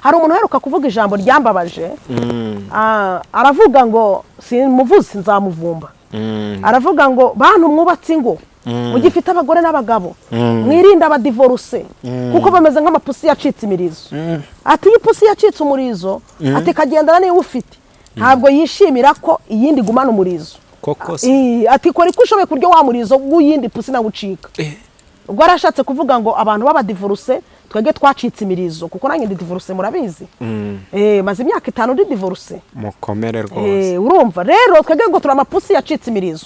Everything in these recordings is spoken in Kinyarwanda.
Hari umuntu uheruka kuvuga ijambo ryambabaje. Aravuga ngo simuvuze nzamuvumba. Aravuga ngo: "Bantu mwubatse ingo, mugifite abagore n'abagabo, mwirinde abadivoruse kuko bameze nk'amapusi yacitse imirizo." Ati: "Iyo ipusi yacitse umurizo," ati, "kagendana niba ufite, ntabwo yishimira ko iyindi igumana umurizo." Koko se? Ati: "Kora uko ushoboye ku buryo wa murizo w'iyindi pusi nawe ucika." Ubwo yarashatse kuvuga ngo abantu b'abadivoruse, twebwe twacitse imirizo, kuko nanjye ndi divorcé, murabizi. Maze imyaka 5 ndi divorcé. Mukomere rwose. Urumva rero, twebwe ngo turi amapusi yacitse imirizo.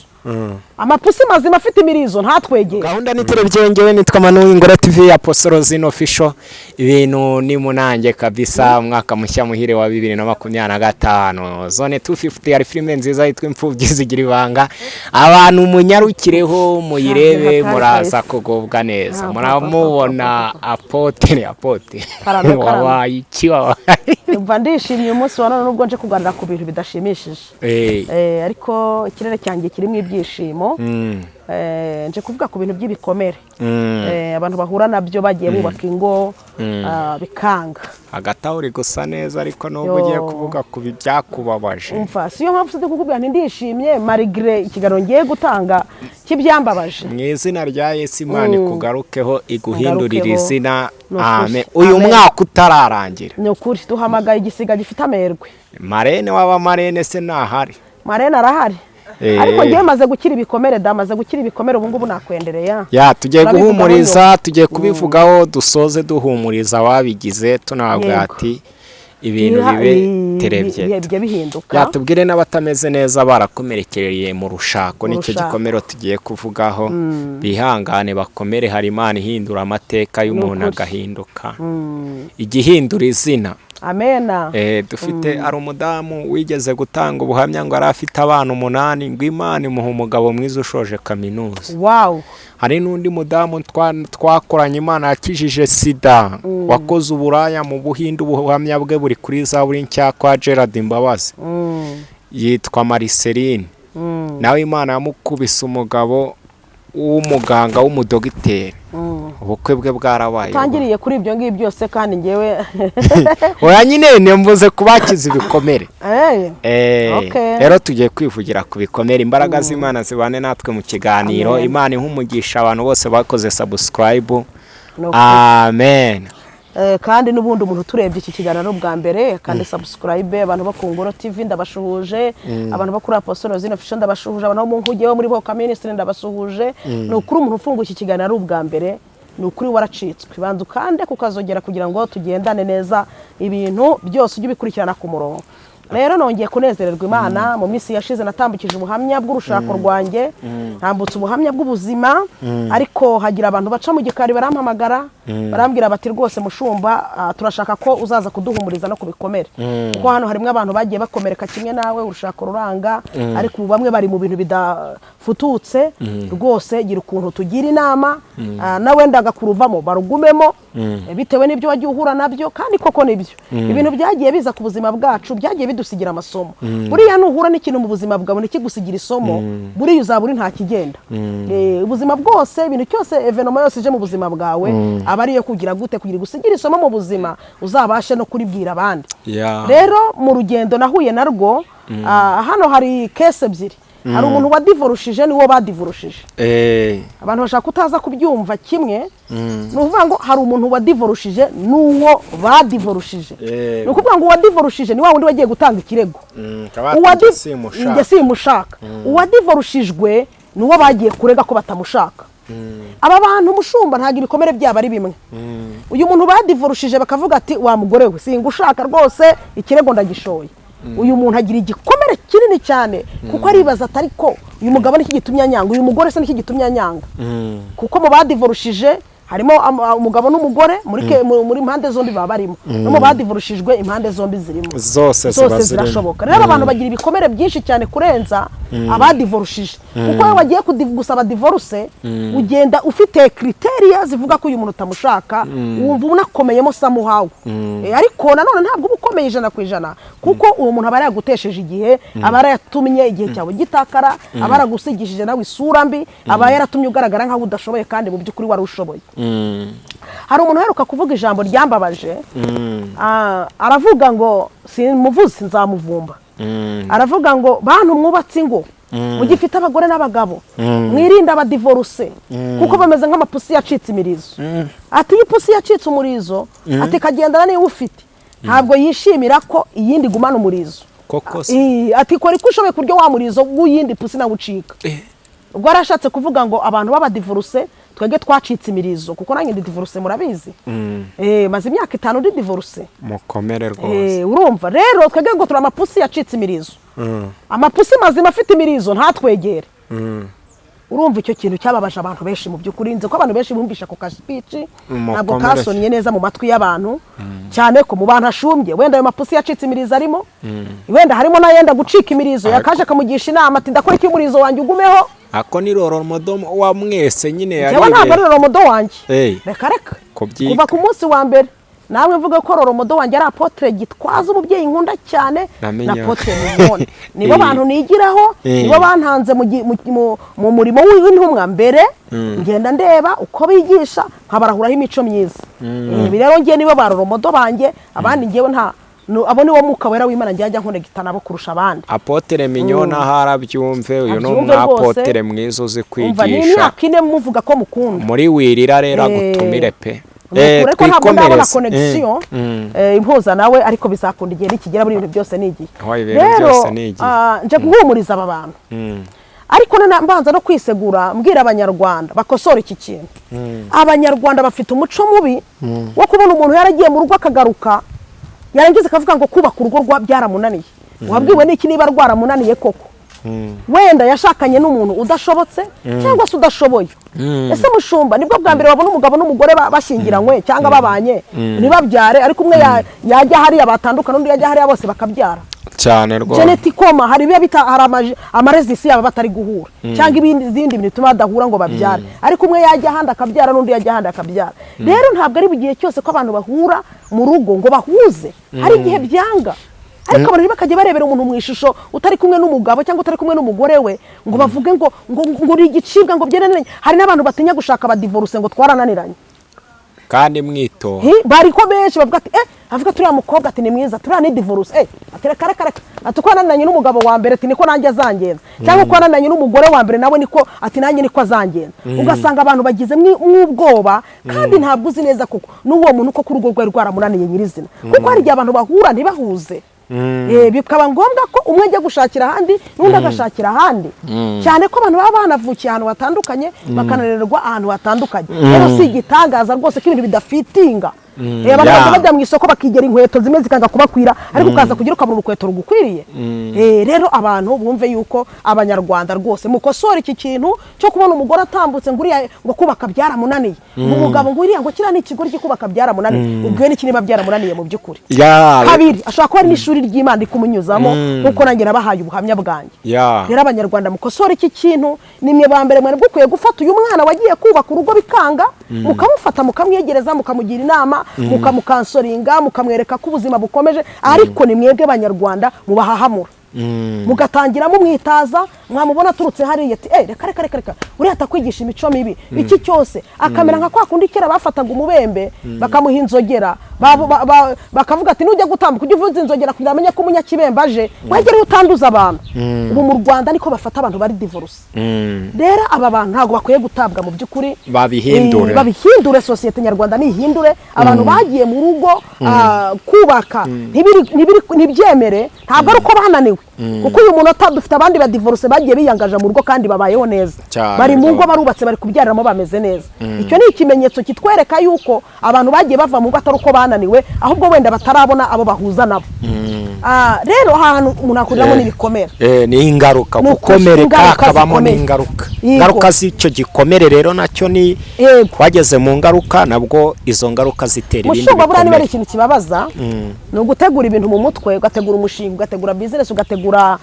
Amapusi mazima afite imirizo ntatwegere. Gahunda ni televiziyo. Ngewe nitwa Manu Ingoro TV ya Apostle Official. Ibintu ni munange kabisa. Umwaka mushya muhire wa 2025. Zone 250 hari filime nziza yitwa Imfubyi Zigira Ibanga. Abantu munyarukireho muyirebe, Hatari. muraza kugubwa neza. Muramubona apôtre, apôtre. Karame, karame. Wabaye iki? Wabaye Mva ndishimye uyu munsi wa none, nubwo nje kuganira ku bintu bidashimishije. Ariko ikirere cyanjye kirimo ibyishimo. Nje kuvuga ku bintu by'ibikomere abantu bahura nabyo bagiye bubaka ingo, bikanga. Hagati aho uri gusa neza, ariko nubwo Yo. ugiye kuvuga ku byakubabaje. Umva, siyo mpamvu ndi kukubwira nti ndishimye malgré ikiganiro ngiye gutanga cy'ibyambabaje. Mu izina rya Yesu, Imana ikugarukeho, iguhindurire Ingarukeho. izina. Ni ukuri. Amen. Uyu Amen. mwaka utararangira. Ni ukuri, duhamagaye igisiga gifite amerwe. Marraine w'aba marraine se ntahari? Marraine arahari. Ariko ngewe maze gukira ibikomere da, maze gukira ibikomere, ubu ngubu nakwendereye. Ya, tugiye Turabivugaho. guhumuriza, tugiye kubivugaho, dusoze duhumuriza ababigize, tunababwira ati ibintu bibe terebye. Bijya bihinduka. Yatubwire n'abatameze neza, barakomerekereye mu rushako, Mu nicyo rushako. gikomero tugiye kuvugaho. Bihangane, bakomere, hari Imana ihindura amateka y'umuntu, Ukuri. agahinduka, igihindura izina. Amena. Dufite, hari umudamu wigeze gutanga ubuhamya ngo yari afite abana umunani, ngo Imana imuha umugabo mwiza ushoje kaminuza. Hari n'undi mudamu twakoranye, Imana yakijije sida, wakoze uburaya mu Buhinde. Ubuhamya bwe buri kuri Zaburi Nshya kwa Gerard Mbabazi. Yitwa Mariceline. Nawe Imana yamukubise umugabo w'umuganga, w'umudogiteri. Ubukwe bwe bwarabaye. Utangiriye kuri ibyo ngibyo byose kandi ngewe Oya nyine, nimvuze kubakiza ibikomere. Rero tugiye kwivugira ku bikomere. Imbaraga z'Imana zibane natwe mu kiganiro. Amen. Imana ihe umugisha abantu bose bakoze subscribe. Ni ukuri. Amen. Kandi n'ubundi umuntu uturebye iki kiganiro bwa mbere kandi subscribe, abantu bo ku Ngoro TV ndabashuhuje, abantu bo kuri Apostle Rosine Official ndabashuhuje, abantu bo mu nkuge bo muri Boka Ministry ndabasuhuje. Ni ukuri, umuntu ufunguye iki kiganiro ari ubwa mbere, ni ukuri waracitswe. Banza ukande kukazogera kugira ngo tugendane neza, ibintu byose ujye ubikurikirana ku murongo. Rero nongeye kunezererwa Imana. Mu minsi yashize natambukije ubuhamya bw'urushako rwanjye, ntambutse ubuhamya bw'ubuzima, ariko hagira abantu baca mu gikari barampamagara, barambwira bati: "Rwose mushumba, turashaka ko uzaza kuduhumuriza no ku bikomere, kuko hano harimo abantu bagiye bakomereka kimwe nawe, urushako ruranga, ariko ubu bamwe bari mu bintu bidafututse. Rwose gira ukuntu tugira inama, nawe wendaga kuruvamo barugumemo, bitewe n'ibyo wagiye uhura nabyo." Kandi koko nibyo, ibintu byagiye biza ku buzima bwacu byagiye bidusigira amasomo. Buriya nuhura n'ikintu mu buzima bwawe ntikigusigira isomo, buriya uzaba uri nta kigenda. Ubuzima bwose, ibintu cyose, événement yose ije mu buzima bwawe aba ari iyo kugira gute? Kugira gusigira isomo mu buzima, uzabashe no kuribwira abandi. Rero mu rugendo nahuye narwo, hano hari case ebyiri. Hari umuntu wadivorushije niwo badivorushije. Abantu bashaka kutaza kubyumva kimwe. Ni ukuvuga ngo hari umuntu wadivorushije n'uwo badivorushije. Ni ukuvuga ngo uwadivorushije ni wa wundi wagiye gutanga ikirego. Simushaka. Njye simushaka. Uwadivorushijwe ni uwo bagiye kurega ko batamushaka. Aba bantu, umushumba, ntabwo ibikomere byabo ari bimwe. Uyu muntu badivorushije bakavuga ati: "Wa mugore we, singushaka rwose, ikirego ndagishoye," uyu muntu agira igikomere kinini cyane, kuko aribaza ati: "Ariko uyu mugabo niki gitumye anyanga? Uyu mugore se niki gitumye anyanga?" Kuko mu badivorushije harimo umugabo n'umugore, muri impande zombi baba barimo, no mu badivorushijwe impande zombi zirimo. Zose ziba Zose zirimo. zirashoboka. Rero aba bantu bagira ibikomere byinshi cyane kurenza. Abadivorushije, kuko iyo wagiye gusaba divorce ugenda ufite criteria zivuga ko uyu muntu utamushaka, wumva unakomeyemo somehow. Ariko nanone ntabwo uba ukomeye 100%, kuko uwo muntu aba yaragutesheje igihe, aba yaratumye igihe cyawe gitakara, aba yaragusigishije nawe isura mbi, aba yaratumye ugaragara nk'aho udashoboye kandi mu by'ukuri wari ushoboye. Hari umuntu uheruka kuvuga ijambo ryambabaje. Aravuga ngo, simuvuze nzamuvumba, aravuga ngo: "Bantu mwubatse ingo, mugifite abagore n'abagabo, mwirinde abadivoruse kuko bameze nk'amapusi yacitse imirizo." Ati: "Iyo ipusi yacitse umurizo," ati, "ikagendana niba ufite, ntabwo yishimira ko iyindi igumana umurizo." Koko se? Ati: "Kora uko ushoboye ku buryo wa murizo w'iyindi pusi nawe ucika." Ubwo yarashatse kuvuga ngo abantu b'abadivoruse twebwe twacitse imirizo, kuko nanjye ndi divorcé, murabizi. Maze imyaka 5 ndi divorcé. Mukomere rwose. Urumva rero, twebwe ngo turi amapusi yacitse imirizo. Amapusi mazima afite imirizo ntatwegere. Urumva icyo kintu cyababaje abantu benshi. Mu by'ukuri nzi ko abantu benshi bumvisha ako kaspeech, ntabwo Mukomere. kasonnye neza mu matwi y'abantu, cyane ko mu bantu ashumbye wenda ayo mapusi yacitse imirizo arimo, wenda harimo n'ayenda gucika imirizo, yakaje akamugisha inama ati: "Ndakora iki umurizo wanjye ugumeho?" Ako ni role model wa mwese nyine. Njyewe ntabwo ari role model wanjye. Reka reka. Kubyiga. Kuva ku munsi wa mbere nawe mvuga ko role model wanjye ari apôtre Gitwaza, umubyeyi nkunda cyane, Namenye. na apôtre Mignone, nibo bantu nigiraho, nibo bantanze mu murimo w'intumwa mbere. Ngenda ndeba uko bigisha, nkabarahuraho imico myiza. Ibi rero ngiye nibo ba role model banjye. Abandi ngewe nta abo niwo Mwuka Wera w'Imana njya njya nconnecta nabo kurusha abandi. Apôtre Mignone aho arabyumve, uyu ni Abyumve rwose. umwapotere mwiza uzi Umva, ni kwigisha. imyaka 4 muvuga ko mukunda. Muri wirira rero agutumire pe. Ariko ntabwo ndabona Twikomereze. connexion impuza nawe, ariko bizakunda igihe nikigera. Buri bintu byose ni igihe. Aho ibintu Rero byose ni igihe. Nje guhumuriza aba bantu, ariko mbanza no kwisegura, mbwira Abanyarwanda bakosora iki kintu. Abanyarwanda bafite umuco mubi wo kubona umuntu yaragiye mu rugo akagaruka, yarangiza akavuga ngo kubaka urugo rwa byaramunaniye. Wabwiwe n'iki niba rwaramunaniye koko? Wenda yashakanye n'umuntu udashobotse cyangwa se udashoboye. Ese mushumba, nibwo bwa mbere wabona umugabo n'umugore bashyingiranywe cyangwa babanye ntibabyare, ariko umwe yajya hariya batandukana, undi yajya hariya bose bakabyara? Cyane rwose. Génétiquement hari ibiba bita hari amarhésus yabo batari guhura, cyangwa ibindi izindi bintu bituma badahura ngo babyare, ariko umwe yajya ahandi akabyara, n'undi yajya ahandi akabyara. Rero ntabwo ari buri gihe cyose ko abantu bahura mu rugo ngo bahuze, hari igihe byanga. Ariko abantu ntibakajya barebera umuntu mu ishusho utari kumwe n'umugabo cyangwa utari kumwe n'umugore we ngo bavuge ngo uri igicibwa, ngo byeraniranye. Hari n'abantu batinya gushaka abadivoruse ngo twarananiranye. Kandi mwitonda. Bari ko benshi bavuga ati avuga turiya mukobwa ati ni mwiza, turiya ni divorce, ati reka reka reka, ati uko yananiranye n'umugabo wa mbere, ati niko nanjye azangenza, cyangwa uko yananiranye n'umugore wa mbere nawe niko, ati nanjye niko azangenza. Ugasanga abantu bagize mw'ubwoba, kandi ntabwo uzi neza koko n'uwo muntu koko urugo rwari rwaramunaniye nyirizina, kuko hari igihe abantu bahura ntibahuze. Bikaba ngombwa ko umwe ajya gushakira ahandi n'undi agashakira ahandi, cyane ko abantu baba banavukiye ahantu hatandukanye, bakanarererwa ahantu hatandukanye. Rero si igitangaza rwose ko ibintu bidafitinga. Abantu bajya bajya mu isoko bakigera inkweto zimwe zikanga kubakwira, ariko ukaza kugira ukabona urukweto rugukwiriye. Rero abantu bumve yuko Abanyarwanda rwose mukosora iki kintu cyo kubona umugore atambutse ngo uriya ngo kubaka byaramunaniye, ngo umugabo ngo uriya ngo kiriya ni ikigoryi, kubaka byaramunaniye. Ubwo n'iki niba byaramunaniye mu by'ukuri? Kabiri, ashobora kuba ari n'ishuri ry'Imana iri kumunyuzamo, nk'uko nanjye nabahaye ubuhamya bwanjye. Rero Abanyarwanda mukosora iki kintu. Ni mwe ba mbere mwari mukwiye gufata uyu mwana wagiye kubaka urugo bikanga, mukamufata, mukamwegereza, mukamugira inama, mukamucounselinga, mukamwereka ko ubuzima bukomeje. Ariko ni mwebwe Banyarwanda mubahahamura, mugatangira mumwitaza, mwamubona aturutse hariya ati: "Eh, reka reka reka reka, uriya atakwigisha imico mibi." Iki cyose akamera nka kwa kundi kera bafataga umubembe bakamuha inzogera, bakavuga ati: "Nujya gutambuka ujye uvuza inzogera kugira amenye ko umunyakibembe aje, wegereye utanduza abantu." Ubu mu Rwanda niko bafata abantu bari divorce. Rero aba bantu ntabwo bakwiye gutabwa mu by'ukuri. Babihindure. Babihindure. Sosiyete nyarwanda nihindure. Abantu bagiye mu rugo kubaka ntibyemere, ntabwo ari uko bananiwe, kuko uyu munota dufite abandi badivoruse bagiye biyangaje mu rugo kandi babayeho neza. Cyane Bari mu ngo, rwose. barubatse, bari kubyariramo, bameze neza. Icyo ni ikimenyetso kitwereka yuko abantu bagiye bava mu ngo atari uko bananiwe, ahubwo wenda batarabona abo bahuza nabo. Rero ahantu umuntu akuriramo n'ibikomere. Ni ingaruka. Ni ukuri, Gukomereka ingaruka hakabamo zikomeye. n'ingaruka. Yego. Ingaruka z'icyo gikomere rero nacyo ni wageze mu ngaruka, nabwo izo ngaruka zitera ibindi Mushumba, buriya niba ari bikomere. ikintu kibabaza ni ugutegura ibintu mu mutwe, ugategura umushinga, ugategura business, ugategura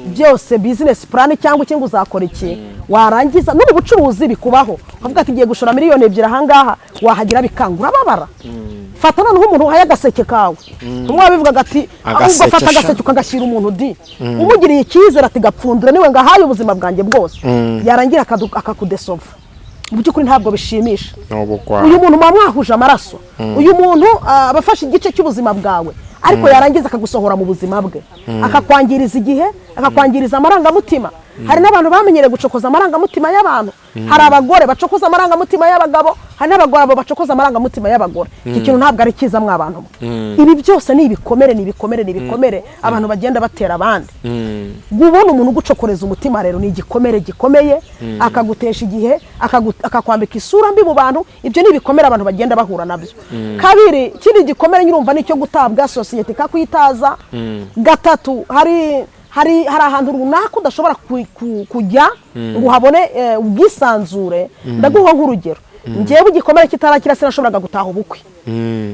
Byose business plan cyangwa iki, ngo uzakora iki, warangiza no mu bucuruzi bikubaho, ukavuga ati: "Ngiye gushora 2 miliyoni ahangaha," wahagira bikanga, urababara. Fata noneho umuntu uhaye agaseke kawe, umwe wabivugaga ati ahubwo Agaseke fata sha. agaseke ukagashyira umuntu di umugiriye icyizere, ati: "Gapfundura, niwe ngahaye ubuzima bwanjye bwose," yarangira akakudesova. Mu by'ukuri ntabwo bishimisha. Ni ubugwari. Uyu muntu muba mwahuje amaraso, uyu muntu aba afashe igice cy'ubuzima bwawe, ariko yarangiza akagusohora mu buzima bwe, akakwangiriza igihe, akakwangiriza amarangamutima. Hari n'abantu bamenyereye gucokoza amarangamutima y'abantu. Hari abagore bacokoza amarangamutima y'abagabo, hari n'abagabo bacokoza amarangamutima y'abagore. Iki kintu ntabwo ari cyiza mwa bantu mwe. Ibi byose ni ibikomere, ni ibikomere, ni ibikomere abantu bagenda batera abandi. Kubona umuntu ugucokoreza umutima rero ni igikomere gikomeye, akagutesha igihe, akakwambika isura mbi mu bantu. Ibyo ni ibikomere abantu bagenda bahura nabyo. Kabiri, ikindi gikomere nyirumva ni icyo gutabwa, sosiyete ikakwitaza. Gatatu, hari ahantu runaka udashobora kujya ngo uhabone ubwisanzure. Ndaguha nk'urugero: njyewe igikomere kitarakira sinashoboraga gutaha ubukwe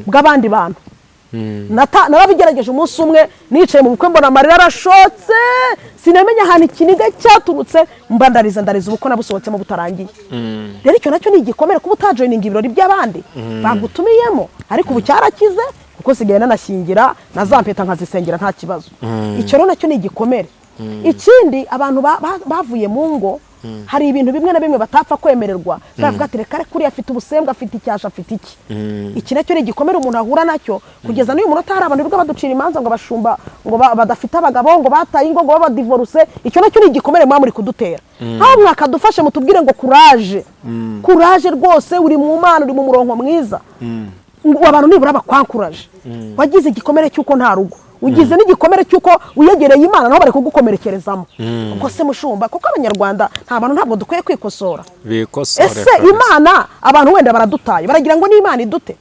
bw'abandi bantu. Narabigerageje umunsi umwe, nicaye mu bukwe mbona amarira arashotse, sinamenya ahantu ikiniga cyaturutse, mba ndariza, ndariza, ubukwe nabusohotsemo butarangiye. Rero icyo nacyo ni igikomere, kuba utajoininga ibirori by'abandi bagutumiyemo. Ariko ubu cyarakize, kuko sigaye nanashyingira na za mpeta nkazisengera nta kibazo. Icyo rero nacyo ni igikomere. Ikindi, abantu bavuye mu ngo, hari ibintu bimwe na bimwe batapfa kwemererwa, bavuga ati: "Reka reka, uriya afite ubusembwa, afite icyasha, afite iki." Iki nacyo ni igikomere umuntu ahura nacyo. Kugeza n'uyu munota hari abantu birirwa baducira imanza ngo abashumba ngo badafite abagabo, ngo bataye ingo, ngo babadivoruse. Icyo nacyo ni igikomere muba muri kudutera. Aho mwakadufashe mutubwire ngo: "Courage, courage rwose, uri mu Mana, uri mu murongo mwiza," ngo abantu nibura bakwankuraje. Wagize igikomere cy'uko nta rugo, ugize n'igikomere cy'uko wiyegereye Imana, naho bari kugukomerekerezamo. Ubwo se mushumba, kuko Abanyarwanda nta bantu, ntabwo dukwiye kwikosora? Bikosore. Ese kabisa. Imana, abantu wenda baradutaye, baragira ngo n'Imana idute.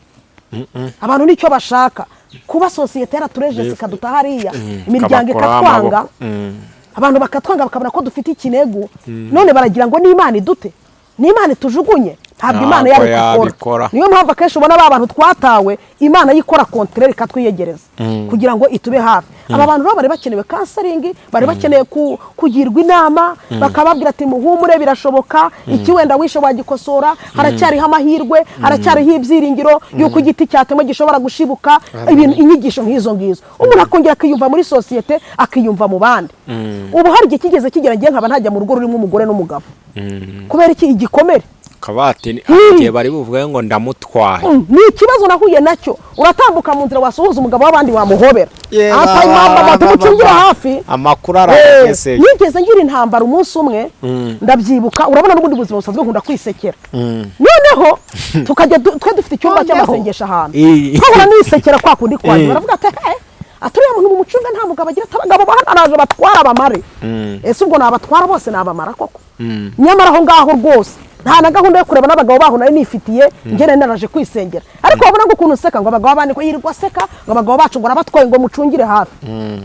Abantu nicyo bashaka, kuba sosiyete yaraturejese ikaduta hariya, imiryango Ikabakoraho ikatwanga, amaboko. Abantu bakatwanga, bakabona ko dufite ikinegu, none baragira ngo n'Imana idute, n'Imana itujugunye. Ntabwo Imana Ntabwo yabikora. yabikora. Niyo mpamvu akenshi ubona ba bantu twatawe, Imana yikora contraire, ikatwiyegereza kugira ngo itube hafi. Aba bantu rero bari bakenewe counseling, bari bakeneye kugirwa inama, bakababwira ati: "Muhumure, birashoboka, iki wenda wishe wagikosora, haracyariho amahirwe, haracyariho ibyiringiro y'uko igiti cyatemwe gishobora gushibuka." Ibintu, inyigisho nk'izo ngizo, umuntu akongera akiyumva muri sosiyete, akiyumva mu bandi. Ubu hari igihe kigeze kigera ngiye nkaba ntajya mu rugo rurimo umugore n'umugabo. Kubera iki? Igikomere. Kabati igihe bari buvuge ngo ndamutwaye. Ni ikibazo nahuye nacyo. Uratambuka mu nzira, wasuhuza umugabo w'abandi, wamuhobera, Ba, tumucungira ba. hafi. Amakuru arahageze. Nigeze ngira intambara umunsi umwe, ndabyibuka. Urabona n'ubundi buzima busanzwe nkunda kwisekera, noneho tukajya twe dufite icyumba Noneho. cy'amasengesho ahantu, nkahora nisekera kwa kundi kwanjye. Baravuga ati: "He, aturiya muntu mumucunga, nta mugabo agira, ati abagabo bahano araje batwara abamare." Ese ubwo nabatwara bose, nabamara koko? Nyamara aho ngaho rwose nta na gahunda yo kureba n'abagabo baho nari nifitiye, njye nari naraje kwisengera. Ariko wabona ngo ukuntu useka, ngo abagabo bandi, ko yirirwa aseka, ngo abagabo bacu ngo arabatwaye, ngo mucungire hafi.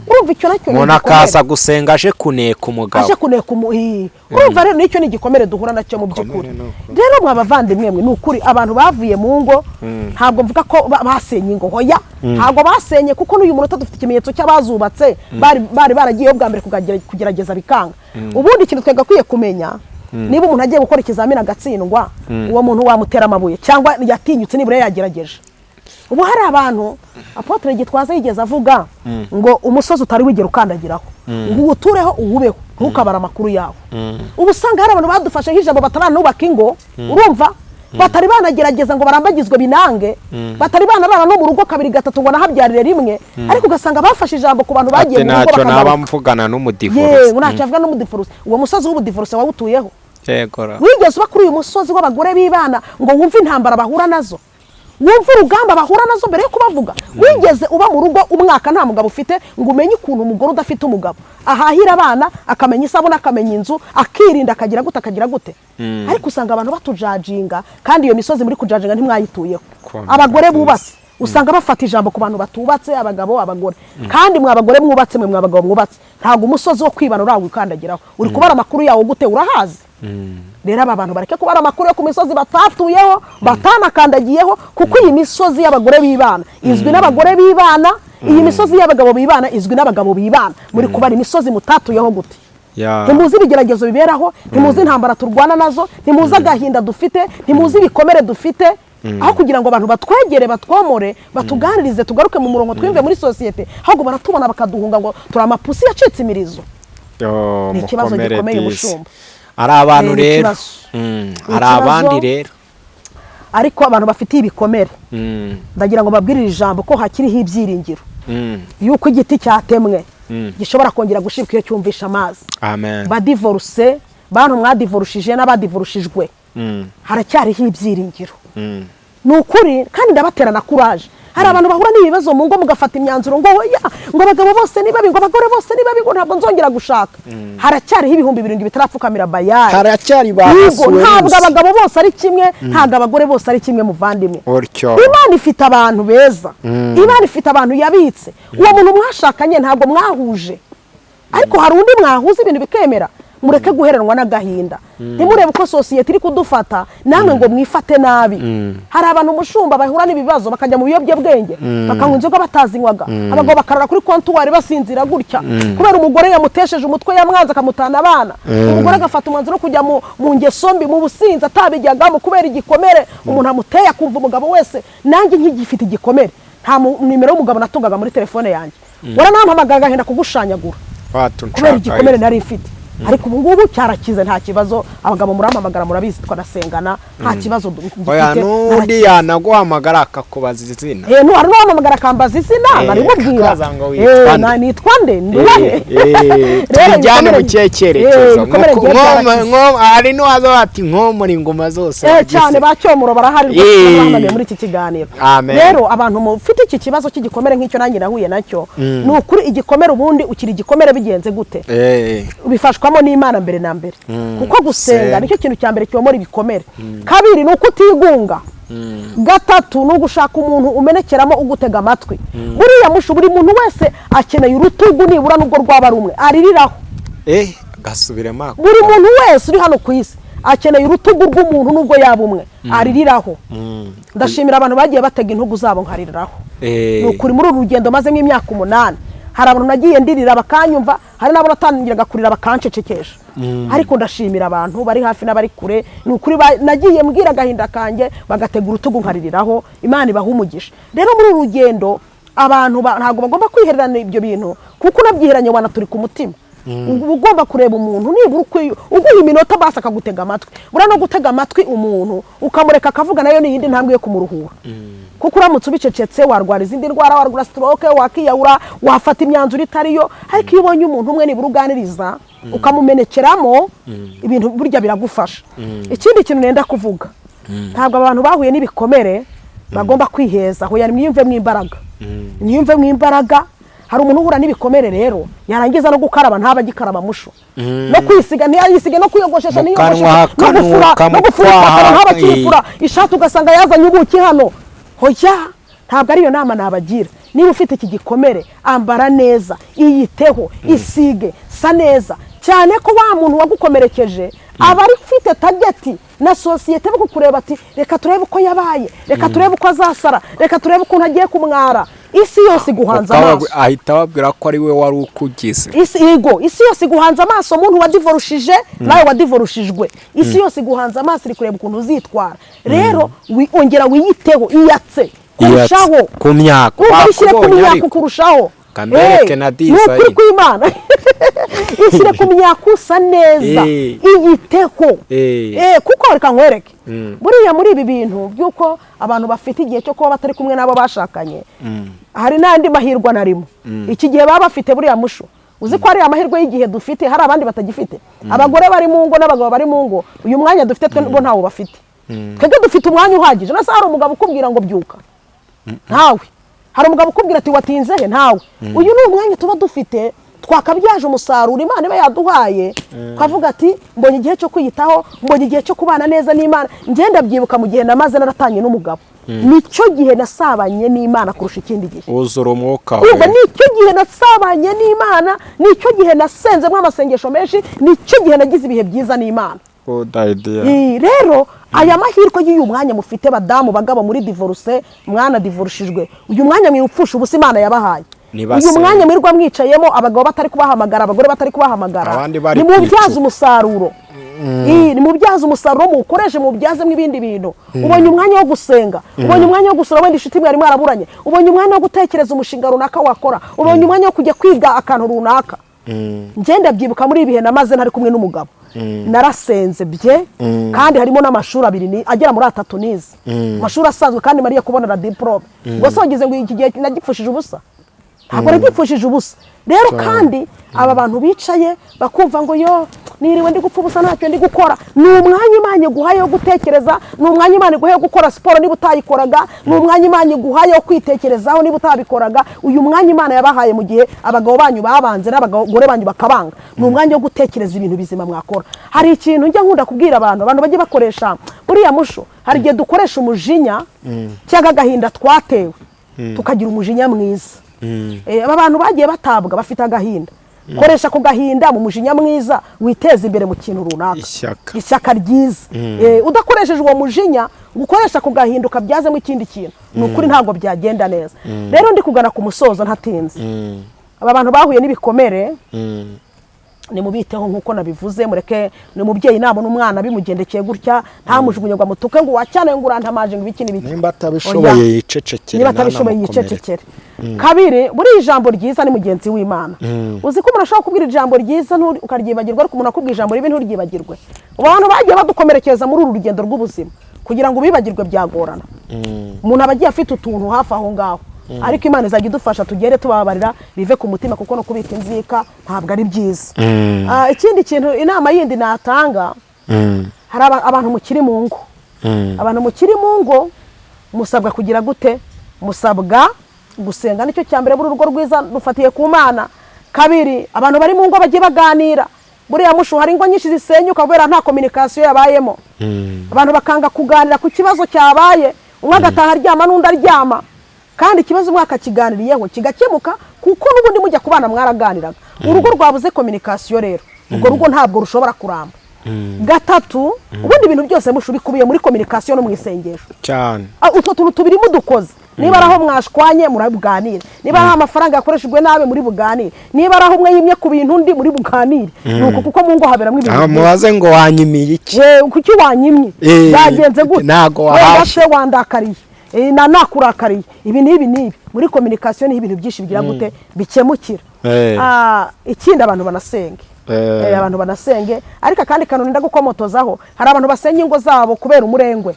Urumva icyo nacyo ni Umuntu igikomere. akaza gusenga aje kuneka umugabo. Aje kuneka Urumva rero nicyo ni igikomere duhura nacyo mu by'ukuri. Ni ukuri. Rero mwa bavandimwe mwe, ni ukuri abantu bavuye mu ngo, ntabwo mvuga ko basenye ingo, hoya, ntabwo basenye, kuko n'uyu munota dufite ikimenyetso cy'abazubatse bari baragiyeho bwa mbere kugerageza bikanga. Ubundi ikintu twagakwiye kumenya, niba umuntu agiye gukora ikizamini agatsindwa, uwo muntu wamutera amabuye cyangwa yatinyutse nibura yagerageje? Ubu hari abantu, Apôtre Gitwaza yigeze avuga ngo umusozi utari wigera ukandagiraho ngo uwutureho, uwubeho, ntukabare amakuru yawo. Ubu usanga hari abantu badufashe nk'ijambo bataranubaka ingo, urumva, batari banagerageza ngo barambagizwe binange, batari banarara no mu rugo kabiri gatatu ngo nahabyarire rimwe, ariko ugasanga bafashe ijambo ku bantu bagiye Ati mu rugo ntacyo naba bakagaruka. mvugana Yewe, n'umudivorce. ntacyo avuga n'umudivorce. Uwo musozi w'ubudivorce wawutuyeho? Yego ra. Wigeze uba kuri uyu musozi w'abagore b'ibana ngo wumve intambara bahura nazo, wumve urugamba bahura nazo mbere yo kubavuga? Wigeze uba mu rugo umwaka nta mugabo ufite ngo umenye ukuntu umugore udafite umugabo ahahira abana, akamenya isabune, akamenya inzu, akirinda, akagira gute, akagira gute? Ariko usanga abantu batujudginga, kandi iyo misozi muri kujudginga ntimwayituyeho. Komera Abagore rwose. bubatse usanga bafata ijambo ku bantu batubatse, abagabo, abagore. Kandi mwa bagore mwubatse mwe, mwa bagabo mwubatse, ntabwo umusozi wo kwibana urawukandagiraho. Uri kubara amakuru yawo gute? Urahazi? Rero aba bantu bareke kubara amakuru yo ku misozi batatuyeho, batanakandagiyeho, kuko iyi misozi y'abagore b'ibana izwi n'abagore b'ibana. Iyi misozi y'abagabo bibana izwi n'abagabo bibana. Muri kubara imisozi mutatuyeho gute? Ntimuzi ibigeragezo biberaho, ntimuzi intambara turwana nazo, ntimuzi agahinda dufite, ntimuzi ibikomere dufite. Aho kugira ngo abantu batwegere, batwomore, batuganirize, tugaruke mu murongo, twiyumve muri sosiyete, ahubwo baratubona bakaduhunga ngo turi amapusi yacitse imirizo. Yo, Ni ikibazo mukomere gikomeye, disi. mushumba. Hari abantu Ni rero ikibazo. Ni Hari abandi ikibazo. rero. Ariko abantu bafitiye ibikomere, ndagira ngo mbabwirire ijambo ko hakiriho ibyiringiro yuko igiti cyatemwe gishobora kongera gushibwa iyo cyumvisha amazi. Amen. Badivoruse, bantu mwadivorushije n'abadivorushijwe, haracyariho ibyiringiro. Ni ukuri, kandi ndabatera na courage. Hari abantu bahura n'ibibazo mu ngo, mugafata imyanzuro ngo oya, ngo abagabo bose ni babi, ngo abagore bose ni babi, ngo ntabwo nzongera gushaka. Haracyariho 7000 bitarapfukamira Bayali. Haracyari ba Yego, ntabwo Asuwerusi. abagabo bose ari kimwe, ntabwo abagore bose ari kimwe, muvandimwe. Utyo. Imana ifite abantu beza, Imana ifite abantu yabitse. Uwo muntu mwashakanye ntabwo mwahuje, ariko hari undi mwahuza ibintu bikemera. Mureke guheranwa n'agahinda, ntimurebe uko sosiyete iri kudufata, namwe ngo mwifate nabi. Hari abantu, umushumba, bahura n'ibibazo bakajya mu biyobyabwenge, bakanywa inzoga batazinywaga, abagabo bakarara kuri comptoir basinzira gutya kubera umugore yamutesheje umutwe, yamwanze akamutana abana. Umugore agafata umwanzuro wo kujya mu ngeso mbi, mu businzi atabijyagamo, kubera igikomere umuntu amuteye, akumva umugabo wese. Nanjye nkigifite igikomere, nta nimero y'umugabo natungaga muri telefone yanjye. Waranampamagaye agahenda kugushanyagura kubera igikomere nari mfite. Ariko ubu ngubu cyarakize, nta kibazo. Abagabo murampamagara, murabizi, twanasengana, nta kibazo Oya, gifite. n'undi yanaguhamagara akakubaza izina. Eh, no, hari n'uwampamagara akambaza izina, narimubwira. Akakubaza ngo witwa nde? Nitwa nde, ndi uwahe? Rero Tubijyane mu kihe cyerekezo? Ibikomere Nko- bigiye byarakize. Hari n'uwaza bati nkomora ingoma zose wagize. Cyane, ba Cyomoro barahari rwose, bahamagaye muri iki kiganiro. Amen. Rero abantu mufite iki kibazo cy'igikomere nk'icyo nanjye nahuye nacyo, ni ukuri, igikomere ubundi ukiri igikomere bigenze gute? Bifashwamo n'Imana mbere na mbere, kuko gusenga Senga. nicyo kintu cya mbere cyomora ibikomere. Kabiri ni uko utigunga. Gatatu ni ugushaka umuntu umenekeramo, ugutega amatwi. Buriya mushu, buri muntu wese akeneye urutugu, nibura nubwo rwaba rumwe, aririraho. Gasubiremo ako. Buri muntu wese uri hano ku isi akeneye urutugu rw'umuntu, nubwo yaba umwe, aririraho. Ndashimira abantu bagiye batega intugu zabo nkaririraho. Ni ukuri, muri uru rugendo mazemo imyaka 8, hari abantu nagiye ndirira bakanyumva, hari n'abo natangiraga kurira bakancecekesha. Ariko ndashimira abantu bari hafi n'abari kure, ni ukuri, nagiye mbwira agahinda kanjye bagatega urutugu nkaririraho. Imana ibaha umugisha. Rero muri uru rugendo abantu ntabwo bagomba kwihererana ibyo bintu, kuko unabyiheranye wanaturika umutima. Uba ugomba kureba umuntu nibura uguha iminota basi akagutega amatwi. Buriya no gutega amatwi umuntu ukamureka akavuga, nayo ni iyindi ntambwe yo kumuruhura, kuko uramutse ubicecetse warwara izindi ndwara, warwara stroke, wakiyahura, wafata imyanzuro itari yo. Ariko iyo ubonye umuntu umwe nibura uganiriza, ukamumenekeramo ibintu, burya biragufasha. Ikindi kintu nenda kuvuga, ntabwo abantu bahuye n'ibikomere bagomba kwiheza. Aho yari mwiyumvemo imbaraga, mwiyumvemo imbaraga. Hari umuntu uhura n'ibikomere rero, yarangiza no gukaraba ntaba agikaraba musho, no kwisiga ntiyayisige, no kwiyogoshesha Mu kanwa ntiyogosheshe, no gufura, hakanuka, no mu gufura kwaha, ipantaro ntaba akiyifura, ishati ugasanga yazanye ubuki hano. Hoya, ntabwo ariyo nama nabagira. Niba ufite iki gikomere, ambara neza, iyiteho, isige, sa neza cyane, ko wa muntu wagukomerekeje aba ari ufite target na sosiyete bo kukureba ati: "Reka turebe uko yabaye, reka turebe uko azasara, reka turebe ukuntu agiye kumwara." Isi yose iguhanze amaso. Ahita ababwira ko ari we wari ukugize. Isi, yego, isi yose iguhanze amaso. Umuntu wadivorushije, nawe wadivorushijwe, isi yose iguhanze amaso, iri kureba ukuntu uzitwara. Rero ongera wiyiteho, iyatse kurushaho. Ku myaka. Urumva, ishyire ku Bakubonye myaka ariko. kurushaho. Kambereke Eh, na ni design. ukuri kw'Imana, ishyire ku myaka, usa neza, iyiteho. Kuko reka nkwereke, buriya muri ibi bintu by'uko abantu bafite igihe cyo kuba batari kumwe n'abo bashakanye, hari n'andi mahirwe anarimo. Iki gihe baba bafite, buriya mushu, uzi ko hari amahirwe y'igihe dufite, hari abandi batagifite. Abagore bari mu ngo n'abagabo bari mu ngo, uyu mwanya dufite twe bo ntawo bafite. Twebwe dufite umwanya uhagije. Nase hari umugabo ukubwira ngo byuka? Ntawe. Hari umugabo ukubwira ati watinze he? Ntawe. Uyu ni umwanya tuba dufite twakabyaje umusaruro Imana iba yaduhaye, twavuga ati mbonye igihe cyo kwiyitaho, mbonye igihe cyo kubana neza n'Imana. Ngenda byibuka mu gihe namaze naratanye n'umugabo, nicyo gihe nasabanye n'Imana kurusha ikindi gihe. Wuzura umwuka Urumva, we. nicyo gihe nasabanye n'Imana, nicyo gihe nasenzemo amasengesho menshi, nicyo gihe nagize ibihe byiza n'Imana. Good idea. Rero aya mahirwe y'uyu mwanya mufite, badamu, bagabo muri divorce, mwana divorushijwe, uyu mwanya mwiwupfusha ubusa Imana yabahaye. Nibase. Uyu mwanya mwirwa mwicayemo, abagabo batari kubahamagara, abagore batari kubahamagara, Abandi bari nimubyaze kwicupa. umusaruro. Nimubyaze umusaruro, muwukoreshe, muwubyazemo ibindi bintu. Ubonye umwanya wo gusenga, ubonye umwanya wo gusura wenda inshuti mwari mwaraburanye, ubonye umwanya wo gutekereza umushinga runaka wakora, ubonye umwanya wo kujya kwiga akantu runaka. Ngenda byibuka muri ibi bihe namaze ntari kumwe n'umugabo, narasenze bye, kandi harimo n'amashuri abiri agera muri atatu nize, amashuri asanzwe, kandi mariye kubona na diporome. Ubwo se wagize ngo iki gihe nagipfushije ubusa? Ntabwo nagipfushije ubusa. Rero kandi aba bantu bicaye bakumva ngo yo niriwe ndi gupfa ubusa, ntacyo ndi gukora, ni umwanya Imana iguhaye wo gutekereza, ni umwanya Imana iguhaye wo gukora siporo niba utayikoraga, ni umwanya Imana iguhaye wo kwitekerezaho niba utabikoraga. Uyu mwanya Imana yabahaye mu gihe abagabo banyu babanze n'abagore banyu bakabanga, ni umwanya wo gutekereza ibintu bizima mwakora. Hari ikintu njya nkunda kubwira abantu, abantu bajye bakoresha buriya musho. Hari igihe dukoresha umujinya cyangwa agahinda twatewe, tukagira umujinya mwiza. Aba bantu bagiye batabwa bafite agahinda, koresha ako gahinda mu mujinya mwiza, witeze imbere mu kintu runaka. Ishyaka. Ishyaka ryiza. Udakoresheje uwo mujinya ngo ukoreshe ako gahinda ukabyazemo ikindi kintu, ni ukuri ntabwo byagenda neza. Rero ndi kugana ku musozo ntatinze. Aba bantu bahuye n'ibikomere, nimubiteho nk'uko nabivuze. Mureke ni umubyeyi nabona umwana bimugendekeye gutya, ntamujugunye ngo amutuke ngo wacyane, ngo urantamaje, ngo ibiki n'ibiki. Nimba atabishoboye Oya. yicecekere. Niba atabishoboye ntanamukomeretse. yicecekere. Kabiri, buriya ijambo ryiza ni mugenzi w'Imana. Uzi ko umuntu ashobora kubwira ijambo ryiza ukaryibagirwa, ariko umuntu akubwira ijambo ribi nturyibagirwe. Abantu bagiye badukomerekeza muri uru rugendo rw'ubuzima, kugira ngo ubibagirwe byagorana. Umuntu aba agiye afite utuntu hafi aho ngaho, ariko Imana izajya idufasha tugere tubabarira bive ku mutima, kuko no kubika inzika ntabwo ari byiza. Ikindi kintu, inama yindi natanga, hari abantu mukiri mu ngo. Abantu mukiri mu ngo musabwa kugira gute? Musabwa gusenga, nicyo cya mbere. Buri urugo rwiza rufatiye ku Mana. Kabiri, abantu bari mu ngo bagiye baganira. Buriya mushu, hari ingo nyinshi zisenyuka kubera nta communication yabayemo. Abantu bakanga kuganira ku kibazo cyabaye, umwe agataha aryama n'undi aryama, kandi ikibazo umwe akakiganiriyeho kigakemuka, kuko n'ubundi mujya kubana mwaraganiraga. Urugo rwabuze communication rero, urwo rugo ntabwo rushobora kuramba. Gatatu, ubundi ibintu byose mushu bikubiye muri communication no mu isengesho. Cyane. Utwo tuntu tubiri mudukoze, niba ari aho mwashwanye muri buganire, niba ari aho amafaranga yakoreshejwe nabi muri buganire, niba ari aho umwe yimye ku bintu undi muri buganire. Ni uko, kuko mu ngo haberamo ibintu Aho byinshi. mubaze ngo wanyimiye iki? Kuki wanyimye? Byagenze gute? Ntago Wenda wahashye. se wandakariye, na nakurakariye, ibi n'ibi n'ibi. Muri communication niho ibintu byinshi bigira gute? Bikemukira. Ikindi, abantu banasenge. Abantu banasenge. Ariko akandi kantu nenda gukomotozaho, hari abantu basenya ingo zabo kubera umurengwe.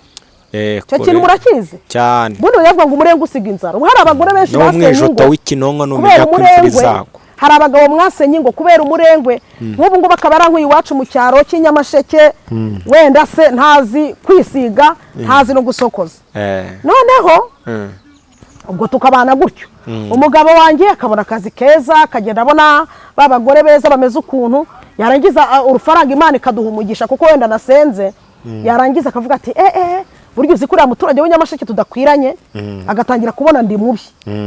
Icyo kintu murakizi? Cyane. Bundi baravuga ngo umurengwe usiga inzara. Ubu hari abagore benshi basenye N'umwijuto ingo w'ikinonko kubera numenya ko imvura umurengwe. izagwa. Hari abagabo mwasenye ingo kubera umurengwe. Nk'ubu ngubu akaba arankuye iwacu mu cyaro cy'inyamasheke, wenda se ntazi kwisiga, ntazi no gusokoza. Noneho ubwo tukabana gutyo, umugabo wanjye akabona akazi keza, akagenda abona ba bagore beza bameze ukuntu, yarangiza urufaranga Imana ikaduha umugisha kuko wenda nasenze, yarangiza akavuga ati eh eh, burya uzi ko uriya muturage w'inyamasheke tudakwiranye, agatangira kubona ndi mubi.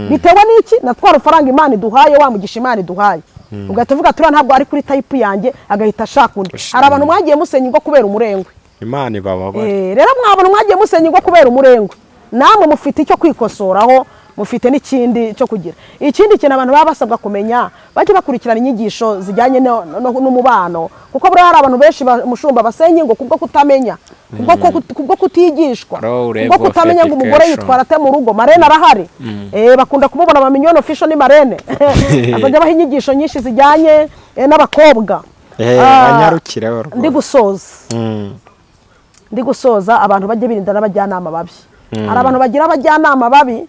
Bitewe n'iki? Na twa rufaranga Imana iduhaye, wa mugisha Imana iduhaye, ugahita uvuga ati uriya ntabwo ari kuri type yanjye, agahita ashaka undi. Hari abantu mwagiye musenya ingo kubera umurengwe. Imana ibababare. Rero mwabona mwagiye musenya ingo kubera umurengwe, namwe mufite icyo kwikosoraho, mufite n'ikindi cyo kugira. Ikindi kintu abantu baba basabwa kumenya, bajye bakurikirana inyigisho zijyanye n'umubano, kuko buriya hari abantu benshi mushumba basenya ingo kubwo kutamenya, kubwo kutigishwa, Low kubwo level of kutamenya ngo umugore education. yitwara ate mu rugo. Marene arahari, bakunda kumubona Mignonne Official, ni marene, azajya abaha inyigisho nyinshi zijyanye n'abakobwa. Banyarukireho rwose. Ndi gusoza. Ndi gusoza, abantu bajye birinda n'abajyanama babi. Hari abantu bagira abajyanama babi,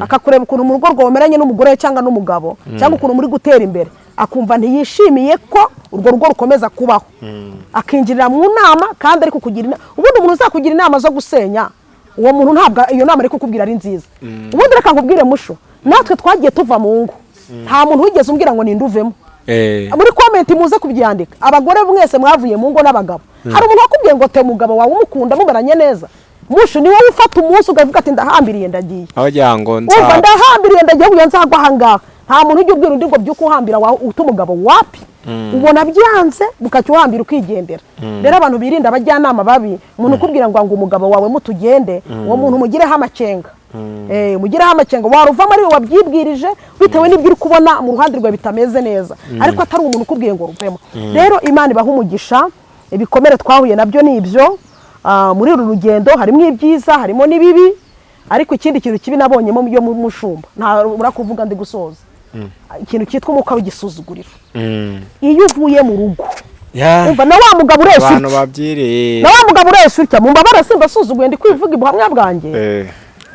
akakureba ukuntu mu rugo rwawe umeranye n'umugore we cyangwa n'umugabo, cyangwa ukuntu muri gutera imbere, akumva ntiyishimiye ko urwo rugo rukomeza kubaho, akinjirira mu nama kandi ari kukugira inama. Ubundi umuntu uzakugira inama zo gusenya, uwo muntu ntabwo iyo nama ari kukubwira ari nziza. Ubundi reka nkubwire musho, natwe twagiye tuva mu ngo, nta muntu wigeze umbwira ngo ninde uvemo. Muri comment muze kubyandika, abagore mwese mwavuye mu ngo n'abagabo, hari umuntu wakubwiye ngo te umugabo wawe umukunda mumeranye neza? Mushu, ni wowe ufata umunsi ukavuga ati ndahambiriye ndagiye. Aho ugira ngo Umva, nza ndahambiriye ndagiye kugira nzagwa ahangaha. Nta muntu ujya ubwira undi ngo byuke uhambira wawe uta umugabo, wapi. Ubona byanze, bukacya uhambira ukigendera. Rero abantu birinda abajyanama babi. Umuntu ukubwira ngo umugabo wawe mutugende, uwo muntu mugireho amakenga. Mugireho amakenga, waruvamo ari we wabyibwirije bitewe n'ibyo uri kubona mu ruhande rwawe bitameze neza, ariko atari umuntu ukubwiye ngo ruvemo. Rero Imana ibaha umugisha. Ibikomere twahuye nabyo ni ibyo. Muri uru rugendo harimo ibyiza, harimo n'ibibi, ariko ikindi kintu kibi nabonyemo yo mu mushumba, nta urakuvuga, ndi gusoza, ikintu cyitwa umwuka w'igisuzuguriro. Iyo uvuye mu rugo, umva, na wa mugabo ureshya abantu utya, babyiriye, na wa mugabo ureshya utya, mumbabare simbasuzuguye, ndi kwivuga ubuhamya bwanjye,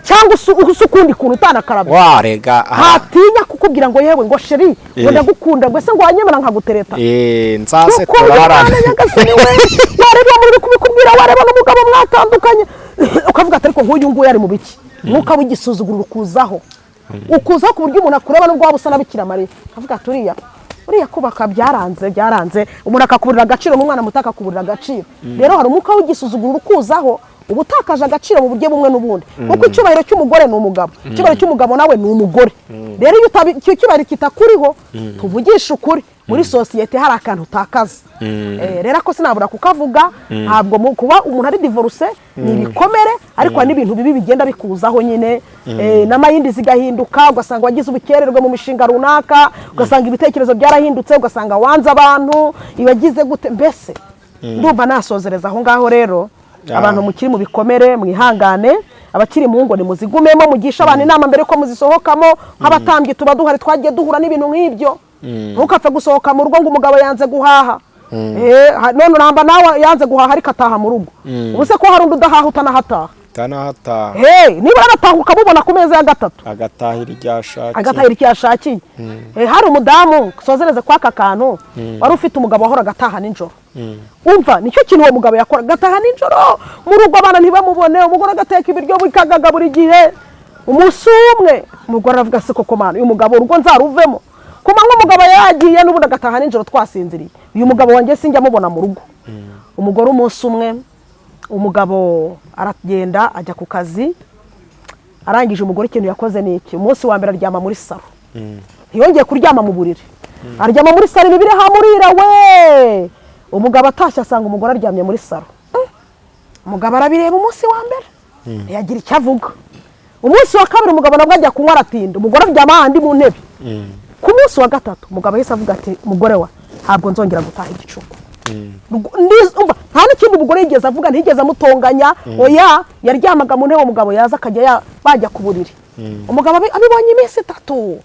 cyangwa usa ukundi kuntu utanakarabye, warega aha. Ntatinya kukubwira ngo yewe, ngo chéri, ngo ndagukunda, ngo ese ngo wanyemera nkagutereta? Nzaze Kuko turarane. Imana nyagasani we, wareba muri kubikubwira, wareba n'umugabo mwatandukanye, ukavuga ati ariko nk'uyu nguyu ari mu biki? Umwuka w'igisuzuguro ukuzaho ku buryo umuntu akureba, nubwo waba usa na Bikira Mariya, akavuga ati uriya kubaka byaranze, byaranze. Umuntu akakuburira agaciro, n'umwana muto akakuburira agaciro. Rero hari umwuka w'igisuzuguro ukuzaho, uba utakaje agaciro mu buryo bumwe n'ubundi, kuko icyubahiro cy'umugore ni umugabo, icyubahiro cy'umugabo nawe ni umugore. Rero iyo icyo cyubahiro kitakuriho, tuvugishe ukuri, muri sosiyete hari akantu utakaza. Rero ako sinabura kukavuga. Ntabwo kuba umuntu ari divorce ni ibikomere, ariko hari n'ibintu bibi bigenda bikuzaho nyine. N'amayindi zigahinduka, ugasanga wagize ubukererwe mu mishinga runaka, ugasanga ibitekerezo byarahindutse, ugasanga wanze abantu, ibagize gute mbese. Ndumva nasozereza aho ngaho. Rero abantu mukiri mu bikomere, mwihangane. Abakiri mu ngo, nimuzigumemo, mugishe abantu inama mbere yuko muzisohokamo. Nk'abatambyi tuba duhari, twagiye duhura n'ibintu nk'ibyo. Ntukapfe gusohoka mu rugo ngo umugabo yanze guhaha. None uramba nawe yanze guhaha, ariko ataha mu rugo. Ubu se ko hari undi udahaha, utanahataha? Utanahataha. Nibura arataha ukamubona ku meza ya gatatu. Agatahira iryo ashakiye. Agatahira icyo yashakiye. Hari umudamu, sozereze kwa aka kantu, wari ufite umugabo wahoraga ataha nijoro. Umva, nicyo kintu uwo mugabo yakora, agataha nijoro mu rugo, abana ntibamubone, umugore agateka ibiryo bikagaga buri gihe. Umunsi umwe umugore aravuga: se koko mana, uyu mugabo urugo nzaruvemo? Ku manywa umugabo yagiye, n'ubundi agataha nijoro twasinziriye. Uyu mugabo wanjye sinjya amubona mu rugo. Umugore, umunsi umwe umugabo aragenda ajya ku kazi. Arangije, umugore ikintu yakoze ni iki? Umunsi wa mbere aryama muri saro, ntiyongeye kuryama mu buriri, aryama muri saro, imibiri hamurira we. Umugabo atashye asanga umugore aryamye muri saro. Umugabo arabireba umunsi wa mbere, ntiyagira icyo avuga. Umunsi wa kabiri umugabo nabwo ajya kunywa, aratinda, umugore aryama ahandi mu ntebe. Ku munsi wa gatatu umugabo yahise avuga ati: umugore wa, ntabwo nzongera gutaha igicuku. Umva, nta n'ikindi umugore yigeze avuga, ntiyigeze amutonganya, oya. Yaryamaga mu ntebe, umugabo yaza akajya bajya ku buriri. Umugabo abibonye iminsi 3,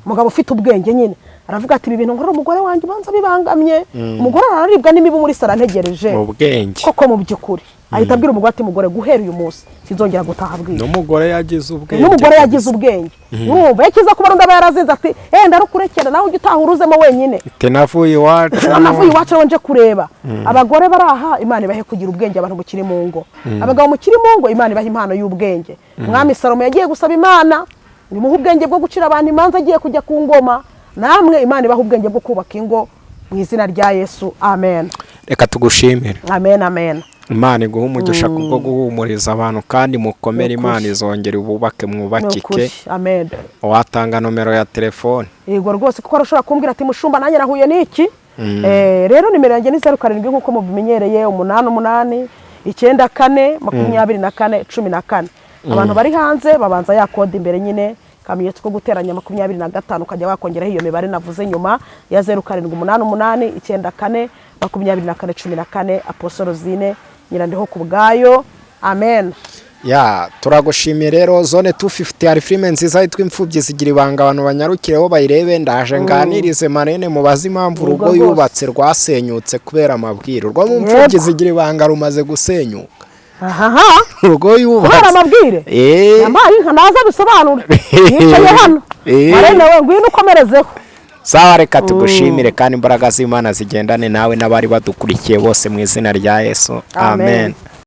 umugabo ufite ubwenge nyine aravuga ati: ibi bintu nkorera umugore wanjye ubanza bibangamye, umugore araribwa n'imibu muri saro antegereje. Mu bwenge. Koko mu by'ukuri ahita abwira umugore ati: mugore, guhera uyu munsi sinzongera gutaha bwije. N'umugore yagize ubwenge. N'umugore yagize ubwenge. Urumva, iyo kiza kuba undi aba yarazinze ati: ndarukurekera, nawe ujya utaha uruzemo wenyine. Ati: navuye iwacu. Navuye iwacu aho nje kureba. Abagore bari aha, Imana ibahe kugira ubwenge. Abantu mukiri mu ngo, abagabo mukiri mu ngo, Imana ibahe impano y'ubwenge. Umwami Salomo yagiye gusaba Imana ngo imuhe ubwenge bwo gucira abantu imanza agiye kujya ku ngoma. Namwe Imana ibahe ubwenge bwo kubaka ingo, mu izina rya Yesu, amen. Reka tugushimire. Amen, amen. Imana iguhe umugisha kubwo guhumuriza abantu, kandi mukomere. Ni ukuri. Imana izongera ububake, Ni mwubakike. ukuri, amen. Watanga nomero ya telefone? Yego rwose, kuko arashobora kumbwira ati: mushumba, nanjye nahuye n'iki. Rero nimero yanjye ni 07, nk'uko mubimenyereye, 88 94 24 14. Abantu bari hanze babanza ya kode imbere nyine, akamenyetso ko guteranya 25, ukajya wakongeraho iyo mibare navuze nyuma ya 0788942414. Apostle Rosine Nyirandiho ku bwayo, amen. Ya, turagushimiye. Rero Zone 250 hari filime nziza yitwa Imfubyi Zigira Ibanga, abantu banyarukireho bayirebe. Ndaje nganirize marene, mubaze impamvu Yego urugo rwose. yubatse rwasenyutse kubera amabwire. Urwo mu Mfubyi Zigira Ibanga rumaze gusenyuka. Ahaha. Urugo Kubera yubatse. amabwire. Yampaye inka, naza bisobanure, yicaye hano. Marene we, ngwino ukomerezeho. Sawa, reka tugushimire, kandi imbaraga z'Imana zigendane nawe n'abari badukurikiye bose mu izina rya Yesu, amen. Amen.